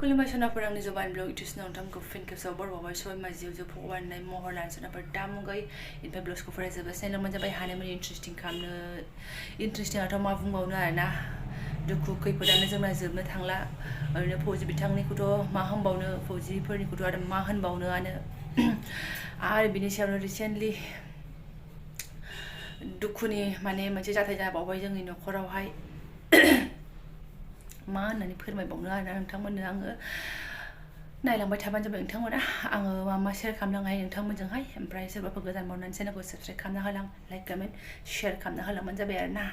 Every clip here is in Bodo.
खुलुमबाय सोनाफोर आंनि Jobanivlog इउटिउब नोंथांखौ फिन खेबसेबाव बरबावबाय सबाय माजियाव जो फगवाननाय महर लानो सोनाफोर दामुगै इनफाय ब्लग्सखौ फरायजोबगासिनो मोजां जाबाय हानायमानि इन्टारेस्टिं खालामनो इन्टारेस्टिंआथ' मा बुंबावनो आरोना दुखु खैफोदानो जोंना जोबनो थांला ओरैनो फौजि बिथांनिखौथ' मा होनबावनो फौजिफोरनिखौथ' आरो मा होनबावनोआनो आरो बिनि सायावनो रिसेन्टलि दुखुनि माने मोनसे जाथाय जाबावबाय जोंनि न'खरावहाय मा होननानै फोरमायबावनो आरोना नोंथांमोननो आङो नायलांबाय थाबानो जाबाय नोंथांमोना आङो मा शेयार खालामलांनो हायो नोंथांमोनजोंहाय ओमफ्राय सोरबाफोर गोदान बावनानै चेनेलखौ साबस्क्राइब खालामना होलां लाइक कमेन्ट शेयार खालामना होलांबानो जाबाय आरोना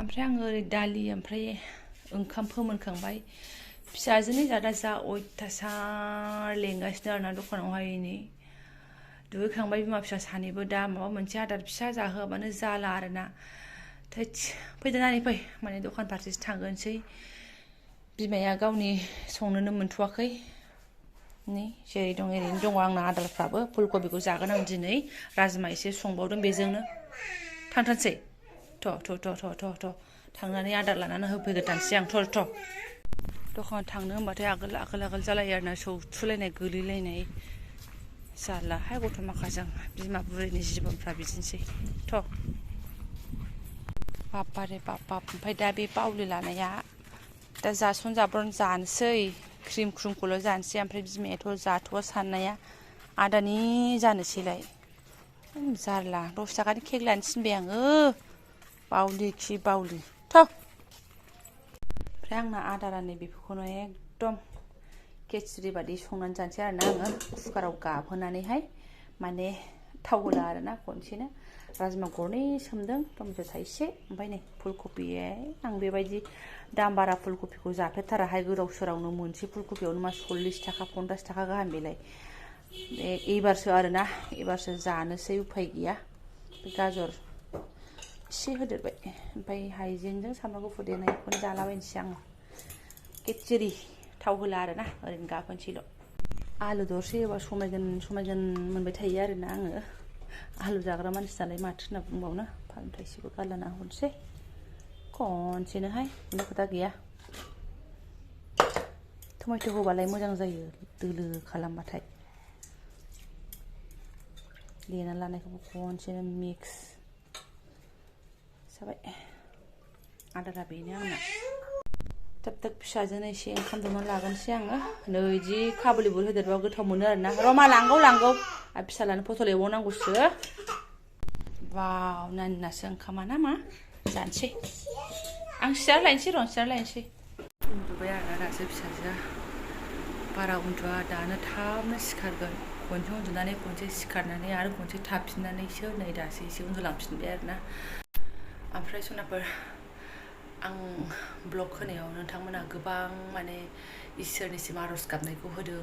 ओमफ्राय आङो ओरै दालि ओमफ्राय ओंखाम फोमोनखांबाय फिसाजोनि जादा जा अयथासार लेंगासिनो आरोना दखानावहाय नै दुगैखांबाय बिमा फिसा सानैबो दा माबा मोनसे आदार फिसा जाहोआबानो जाला आरोना थैद फैदोनानै फै माने दखान फारसेसो थांगोनसै बिमाया गावनि संनोनो मोनथ'वाखै नै जेरै दं ओरैनो दङ आंना आदारफ्राबो फुलकबिखौ जागोन आं दिनै राजमा एसे संबावदों बेजोंनो थांथारसै थ' थांनानै आदार लानानै होफैग्रोथारसै आं थ' दखानाव थांनो होनबाथाय आगोल जालायो आरोना सौथुलायनाय गोलैलायनाय जारलाहाय गथ' माखाजों बिमा बुरैनि जिबनफ्रा बिदिनोसै थ' बापारे बापाप ओमफ्राय दा बे बावलि लानाया दा जासन जाब्रन जानोसै क्रिम ख्रुमखौल' जानोसै ओमफ्राय बिमायाथ' जाथ'वा साननाया आदानि जानोसैलाय जारला 10 थाखानि केक लानो थिनबाय आङो बावलि खि बावलि थ' ओमफ्राय आंना आदारा नै बेफोरखौनो एकदम केचुरि बादि संनानै जानोसै आरोना आङो कुकाराव गाबहोनानैहाय माने थाव होला आरोना खनसेनो राजमा गरनै सोमदों टमेट' थाइसे ओमफ्राय नै फुलकबि आं बेबायदि दाम बारा फुलकबिखौ जाफेरथाराहाय गोदाव सोरावनो मोनसे फुलकबियावनो मा 40 थाखा 50 थाखा गाहाम बेलाय एबारसो आरोना एबारसो जानोसै उफाय गैया गाजर एसे होदेरबाय ओमफ्राय हाइजेंजों सामब्राम गुफुर देनायखौनो जालाबायनोसै आङो केचुरि थाव होला आरोना ओरैनो गाबहोनोसैल' आलु दरसे एबा समायगोन मोनबाय थायो आरोना आङो आलु जाग्रा मानसि नालाय माथो होनना बुंबावनो फानलु थाइसेबो गारलाना हरनोसै खनसेनोहाय जेबो खोथा गैया टमेट' होबालाय मोजां जायो दोलो खालामबाथाय देना लानायखौबो खनसेनो मिक्स जाबाय आदारा बेनो आंना थाब फिसाजोंनो एसे ओंखाम दौना लागोनसै आङो नै जि काबुलि बुट होदेरबा गोथाव मोनो आरोना रमा लांगौ आरो फिसालानो फटल एवनांगौसो वाव नानिनासो ओंखामा ना मा जानोसै आं सियार लायनोसै उन्दुबाय आरोना दासो फिसाजोआ बारा उन्दुआ दानो थाबनो सिखारगोन खनसे उन्दुनानै खनसे सिखारनानै आरो खनसे थाफिननानैसो नै दासो एसे उन्दुलांफिनबाय आरोना ओमफ्राय सनाफोर आं ब्लग होनायाव नोंथांमोना गोबां माने इसोरनिसिम आरज गाबनायखौ होदों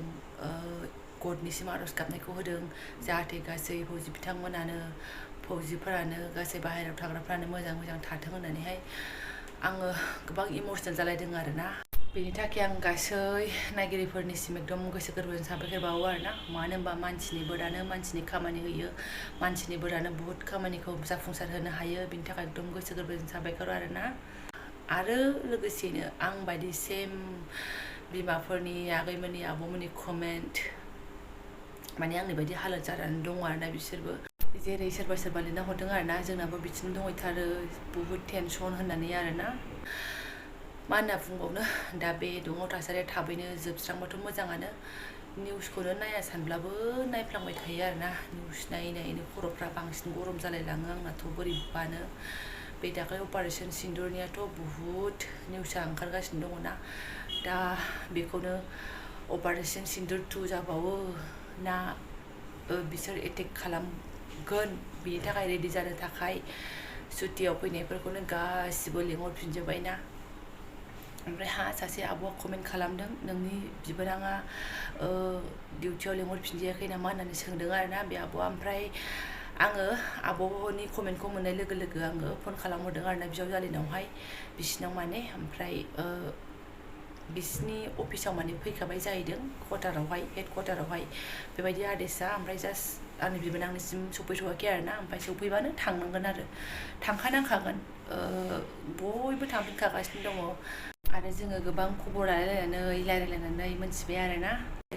गडनिसिम आरज गाबनायखौ होदों जाहाथे गासै फौजि बिथांमोनानो फौजिफोरानो गासै बाहेरायाव थाग्राफ्रानो मोजां थाथों होननानैहाय आङो गोबां इमोसनेल जालायदों आरोना बेनि थाखाय आं गासै नायगिरिफोरनिसिम एकदम गोसो गोरबोजों साबायखर बावो आरोना मानो होनबा मानसिनि बोरानो मानसिनि खामानि होयो मानसिनि बोरानो बहुत खामानिखौ जाफुंसार होनो हायो बिनि थाखाय एकदम गोसो गोरबोजों साबायखर आरोना आरो लोगोसेनो आं बायदि सेम बिमाफोरनि आगैमोननि आब'मोननि कमेन्ट माने आंनि बायदि हालोद जानानै दङ आरोना बिसोरबो जेरै सोरबा लिरना हरदों आरोना जोंनाबो बिदिनो दंहैथारो बुहुद टेनसन होननानै आरोना मा होनना बुंबावनो दा बे दुङाव थासारिया थाबैनो जोबस्रांबाथ' मोजाङानो निउसखौनो नाया सानब्लाबो नायफ्लांबाय थायो आरोना निउस नायैनो खर'फ्रा बांसिन गरम जालायलाङो आंनाथ' बोरैबानो बे दाखालि अपारेशन सिन्दुरनियाथ' बुहुद निउसआ ओंखारगासिनो दङना दा बेखौनो अपारेशन सिन्दुर 2 जाबावो ना बिसोर एटेक खालामगोन बिनि थाखाय रेडि जानो थाखाय सुटियाव फैनायफोरखौनो गासिबो लिंहरफिनजोब्बाय ना ओमफ्राय सासे आब'आ कमेन्ट खालामदों नोंनि बिबोनाङा डिउटियाव लिंहरफिनजायाखै नामा होननानै सोंदों आरोना बे आब'आ ओमफ्राय आङो आब'नि कमेन्टखौ मोननाय लोगो आङो फन खालामहरदों आरोना बिजावजालिनावहाय बिसिनाव माने ओमफ्राय बिसिनि अफिसाव माने फैखाबाय जाहैदों क्वार्टारावहाय हेड क्वार्टारावहाय बेबायदि आदेसा ओमफ्राय जास्ट आंनि बिबोनांनिसिम सफैथ'वाखै आरोना ओमफ्राय सफैबानो थांनांगोन आरो थांखानांखागोन बयबो थांफिनखागासिनो दङ आरो जोङो गोबां खबर रायलायनानै मोनथिबाय आरोना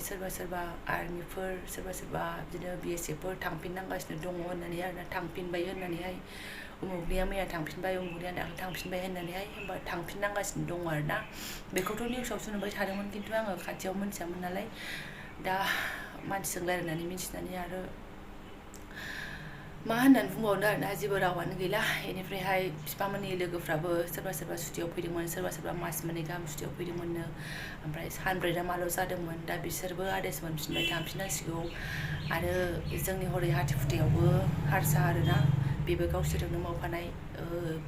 सोरबा सोरबा आर्मिफोर सोरबा बिदिनो BSF फोर थांफिननांगासिनो दङ होननानै आरोना थांफिनबाय होननानैहाय उमुगनिया मैया थांफिनबाय उमुगनिया दाख्लै थांफिनबाय होननानैहाय होमबा थांफिननांगासिनो दङ आरोना बेखौथ' निउसावसो नुबाय थादोंमोन खिन्थु आङो खाथियाव मोनथियामोन नालाय दा मानसिजों रायलायनानै मिथिनानै आरो मा होननानै बुंबावनो आरोना जेबो रावानो गैला बेनिफ्रायहाय बिफामोननि लोगोफ्राबो सोरबा सुटियाव फैदोंमोन सोरबा मास मोननै गाहाम सुटियाव फैदोंमोननो ओमफ्राय सानब्रै माल' जादोंमोन दा बिसोरबो आदेश मोनफिनबाय थांफिननांसिगौ आरो जोंनि हरै हाथिफुथायावबो हारसा आरोना बेबो गावसोरजोंनो मावफानाय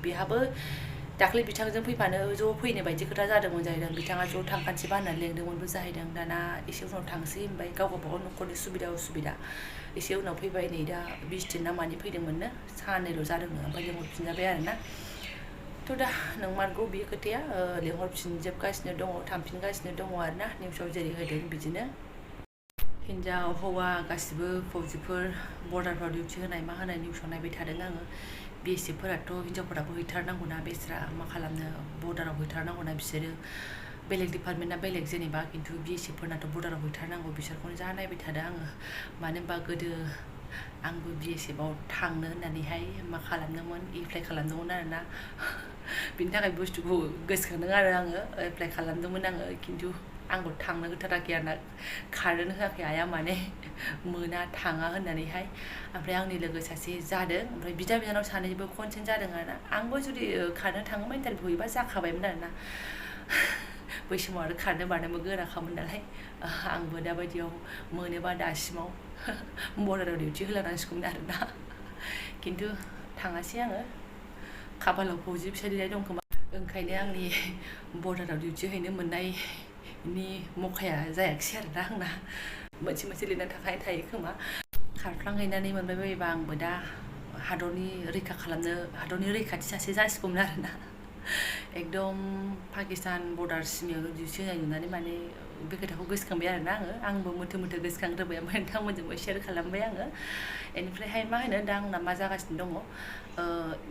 बेहाबो दाख्लै बिथांजों फैफानो ज' फैनो बायदि खोथा जादोंमोन जाहैदों बिथाङा ज' थांफानोसैबा होननानै लेंदोंमोनबो जाहैदों दाना एसे उनाव थांसै होनबाय गावबागाव न'खरनि सुबिदा उसुबिदा एसे उनाव फैबाय नै दा 20 दिन ना मानि फैदोंमोननो साननैल' जादोंनो ओमफ्राय लिंहरफिनजाबाय आरोना थ' दा नोंमारगौ बे खोथाया लिंहरफिनजोबगासिनो दङ थांफिनगासिनो दङ आरोना निउसाव जेरै होदों बिदिनो हिन्जाव हौवा गासिबो फौजिफोर बर्डारफ्राव डिउटि होनाय मा होनाय निउसाव नायबाय थादों आङो BSF फोराथ' हिन्जावफोराबो हैथारनांगौना बेस्रा मा खालामनो बर्डाराव हैथारनांगौना बिसोरो बेलेग डिपार्टमेन्टना बेलेग जेनेबा खिन्थु BSF फोरनाथ' बर्डाराव हैथारनांगौ बिसोरखौनो जा नायबाय थादों आङो मानो होनबा गोदो आंबो BSF आव थांनो होननानैहाय मा खालामदोंमोन एप्लाइ खालामदोंमोन आरोना बिनि थाखाय बुस्थुखौ गोसोखांदों आरो आङो एप्लाइ खालामदोंमोन आङो खिन्थु आंखौ थांनो होथाराखै आरोना खारनो होआखै आइया माने मोना थाङा होननानैहाय ओमफ्राय आंनि लोगो सासे जादों ओमफ्राय बिदा बिनानाव सानैबो कनसेन्ट जादों आरोना आंबो जुदि खारनो थाङोबा इन्टारभिउ हैबा जाखाबायमोन आरोना बै समाव आरो खारनो बारनोबो गोराखामोन नालाय आंबो दाबायदियाव मोनोबा दासिमाव बर्डाराव डिउटि होलांनांसिगौमोन आरोना खिन्थु थाङासै आङो खाफालाव फौजि फिसाजो दं खोमा ओंखायनो आंनि बर्डाराव डिउटि हैनो मोननायनि मखाया जायाखिसै आरोना आंना मोनसे लिरनानै थाखाय थायो खोमा खारफ्लांहैनानै मोनबाय बायोबा आंबो दा हादरनि रैखाथि सासे जासिगौमोन आरोना एकदम पाकिस्तान बर्डार सिमायावनो डिउटि होनाय नुनानै माने बे खोथाखौ गोसोखांबाय आरोना आंबो मोथो गोसोखांग्रोबाय ओमफ्राय नोंथांमोनजोंबो शेयार खालामबाय आङो बेनिफ्रायहाय मा होनो दा आंना मा जागासिनो दङ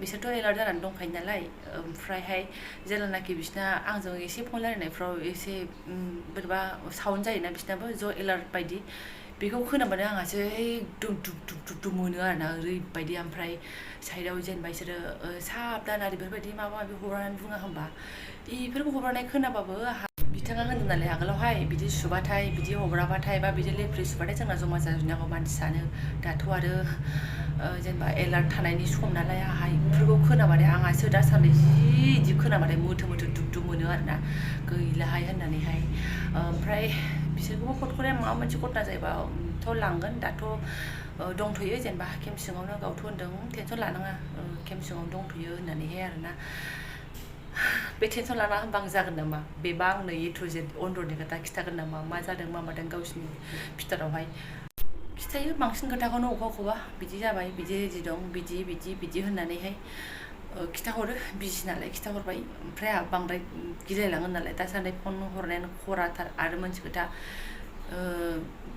बिसोरथ' एलार्ट जानानै दंखायो नालाय ओमफ्रायहाय जेब्लानाखि बिसिना आंजों एसे फन रायलायनायफ्राव एसे बोरैबा साउन्ड जायोना बिसिनाबो ज' एलार्ट बायदि बेखौ खोनाबानो आंहासो एकदम दुब मोनो आरोना ओरैबायदि ओमफ्राय साइडआव जेनेबा बिसोरो साबधान आरि बेफोरबायदि माबा माबि हरनानै बुङा होमबा बेफोरखौ हरनाय खोनाबाबो बिथाङा होनदों नालाय आगोलावहाय बिदि सुबाथाय बिदि हराबाथाय बा बिदि लेफ्रि सुबाथाय जोंना जमा जाजोबनांगौ मानसियानो दाथ' आरो जेनेबा एलार्ट थानायनि सम नालाय आंहा बेफोरखौ खोनाबाथाय आंहासो दासान्दि जि खोनाबाथाय मोथो दुब मोनो आरोना गैलाहाय होननानैहाय ओमफ्राय बिसोरखौबो फटख'नाया माबा मोनसे घटना जायोबाथ' लांगोन दाथ' दंथ'यो जेनेबा केम्प सिङावनो गावथ' होनदों टेनसन लानाङा केम्प सिङावनो दंथ'यो होननानैहाय आरोना बे टेनसन लाना होनबा आं जागोन नामा बेबा आंनो A to Z अन्दरनि खोथा खिथागोन नामा मा जादों मा मादों गावसिनि भितरावहाय खिथायो बांसिन खोथाखौनो अबेखौबा बिदि जाबाय बिदि दं बिदि होननानैहाय खिथाहरो बिजि नालाय खिथाहरबाय ओमफ्राय आंहा बांद्राय गिलायलाङो नालाय दासान्दि फन हरनायानो खराथार आरो मोनसे खोथा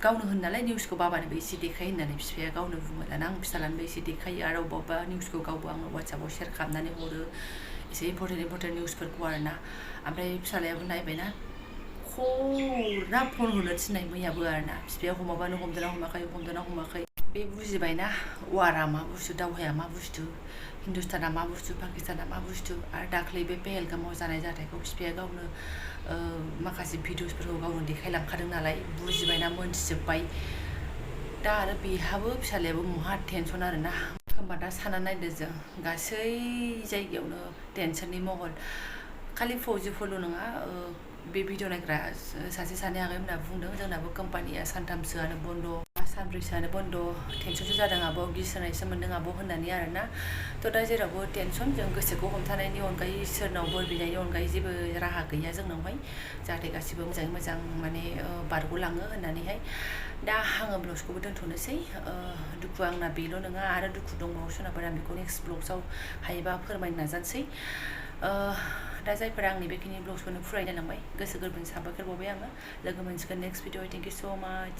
गावनो होन नालाय निउसखौ बाबानोबो एसे देखायो होननानै बिफाया गावनो बुङो दाना आं फिसालानोबो एसे देखायो आरो अबेबा निउसखौ गावबो आङो वाट्सएपआव शेयार खालामनानै हरो एसे इम्परटेन्ट निउसफोरखौ आरोना ओमफ्राय फिसालायाबो नायबायना खरा फन हरनो थिननाय मैयाबो आरोना बिफाया हमाबानो हमदोना हमाखै बे बुजिबायना वारा मा बुस्थु दावहाया मा बुस्थु हिन्दुस्ताना मा बुस्थु पाकिस्ताना मा बुस्थु आरो दाख्लै बे पेहेलगामाव जानाय जाथायखौ बिफाया गावनो माखासे भिडिअसफोरखौ गावनो देखायलांखादों नालाय बुजिबायना मोनथिजोब्बाय दा आरो बेहाबो फिसालायाबो महा टेनसन आरोना होमबा दा सानना नायदो जों गासै जायगायावनो टेनसननि महल खालि फौजिफोरल' नङा बे भिडिअ नायग्रा सासे सानै आगैमोनहा बुंदों जोंनाबो कम्पानिया सानथामसोआनो बन्द सानब्रैसोआनो बन्द टेनसनसो जादों आब' गिसोनायसो मोन्दों आब' होननानै आरोना थ' दा जेरावबो टेनसन जों गोसोखौ हमथानायनि अनगायै इसोरनाव बोर बिनायनि अनगायै जेबो राहा गैया जोंनावहाय जाहाथे गासिबो मोजाङै मोजां माने बारग'लाङो होननानैहाय दा आङो ब्लग्सखौबो दोनथ'नोसै दुखु आंना बेल' नङा आरो दुखु दंबावो सोरनाबा आं बेखौ नेक्स्ट ब्लग्सआव हायोबा फोरमायनो नाजानोसै दा जायफोरा आंनि बेखिनि ब्लग्सखौनो फरायनो लांबाय गोसो गोरबोनि साबायखर बावबाय आङो लोगो मोनसिगोन नेक्स्ट भिडिअ थेंक इउ स' माच